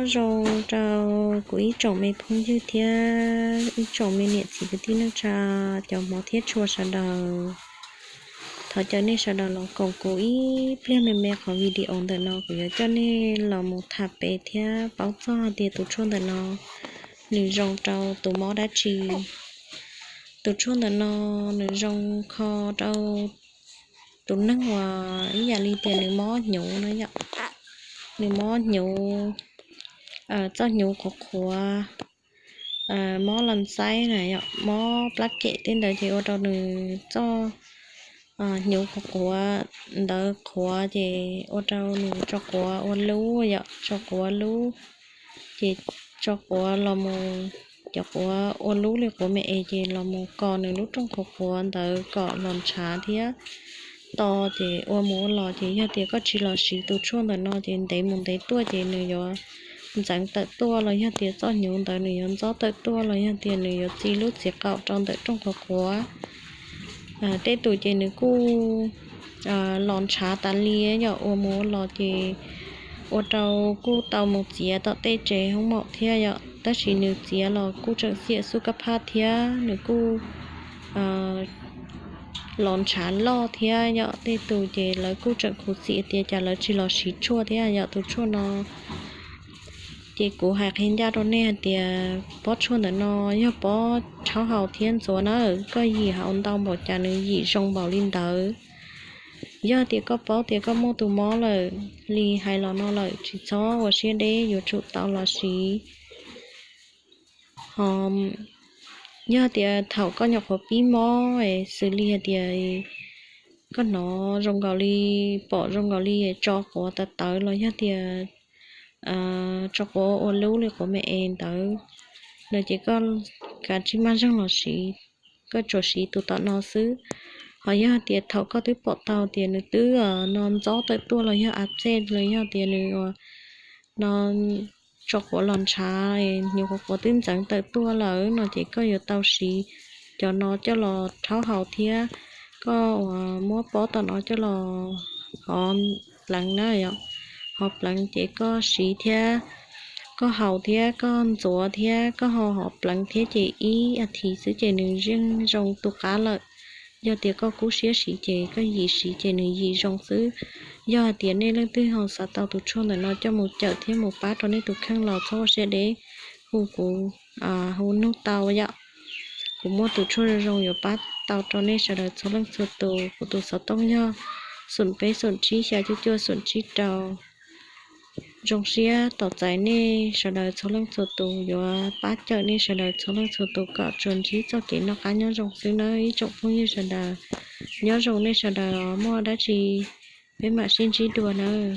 Nyob zoo rau kuv ib tsoom me phooj ywg thiab ib tsoom me niam txiv kwv tij neej tsa, cov hmov thiab tshua sawv daws. Thov caw nej sawv daws los koom kuv ib pliag me me qhov video ntawm no, kuv yuav coj nej los mus tham pem thiab paub txog hais tias tus tshuaj ntawm no nws zoo rau tus mob dab tsi. Tus tshuaj ntawm no nws zoo kho rau tus neeg uas ib yam li tias nws mob hnyuv no yom, nws mob hnyuv, txoj hnyuv qhuav qhuav, mob las xaib na yom, mob plab kem tej ntawd ces ua rau nws txoj hnyuv qhuav qhuav ntawd qhuav ces ua rau nws tso quav ua lub yom, tso quav lub, ces tso quav los mus, cov quav ua lub li quav me es ces los mus kos nws lub rooj qhuav qhuav ntawd kom los ntshav thiab to, ces ua mus ua los ces yog tias koj tsis los siv tus tshuaj ntawm no ces ntev mus ntev tuaj ces nws yuav ntxeev tawm tuaj los yog tias txoj hnyuv ntawd nws yuav ntxob tawm tuaj los yog tias nws yuav txi lub txiv qaum rau ntawm rooj qhuav qhuav. Tej tus ces nws kuj los ntshav tas li yom, ua mus ua los ces ua rau kuj tau mus txiav tom tej tsev hoob maum thiab yom, tab sis nws txiav los kuj tseem xiam xub kab phaj thiab nws kuj los ntshav loj thiab yom. Tej tus ces lawv kuj tseem khuv xim tias cas lawv tsis los siv tshuaj thiab yom. Tus tshuaj no ces kuv hais qhia ncaj rau nej hais tias pob tshuaj ntawm no yog pob rhaub haus thiab ntxuav na, koj yim haus ntau npaum cas nws yim zoo npaum li ntawd. Yog tias koj paub tias koj muaj tus mob lawm li hais los no lawm tsis txhob ua siab deb, yuav tsum tau los siv. Ho yog tias thaum koj nyuam qhuav pib mob xws li hais tias koj hnov zoo nkaus li, pom zoo nkaus li tso quav tawv tawv los yog tias tso quav ua lub li quav me es ntawd no ces koj kav tsij maj zeeg los siv, koj tsuas siv tus tom no xwb. Ho yog tias thaum koj twb pom tau tias nws twb no ntxob tawm tuaj los yog a txej los yog tias nws no tso quav los ntshav, hnyuv quav quav twb ntxeev tawm tuaj lawm no ces koj yuav tau siv cov no coj los rhaub haus thiab koj uas muab pob tom no coj los hov pleev na yom. Hov pleev ces koj siv thiab, koj haus thiab, koj ntxuav thiab, koj ho hov pleev thiab ces ib as thiv xwb ces nws yeej zoo tu qab lawm. Yog tias koj kub siab siv ces koj yim siv ces nws yim zoo xwb. Yog hais tias nej leej twg ho xav tau tus tshuaj ntawm no coj mus cawm thiab mus pab rau nej tus kheej los txhob ua siab deb, hu kuv, hu nug tau yom. Kuv muaj tus tshuaj zoo zoo yuav pab tau rau nej sawv daws txhua leej txhua tus. Kuv tus xov tooj yog xoom peb xoom tsib xya cuaj cuaj xoom tsib rau. Zoo siab tos txais nej sawv daws txhua leej txhua tus, yuav pab cawm nej sawv daws txhua leej txhua tus kom tsuas ntsib txoj kev noj qab nyob zoo xwb nawb ib tsoom phooj ywg sawv daws. Nyob zoo nej sawv daws, muaj dab tsi peb mam sib ntsib dua nawb.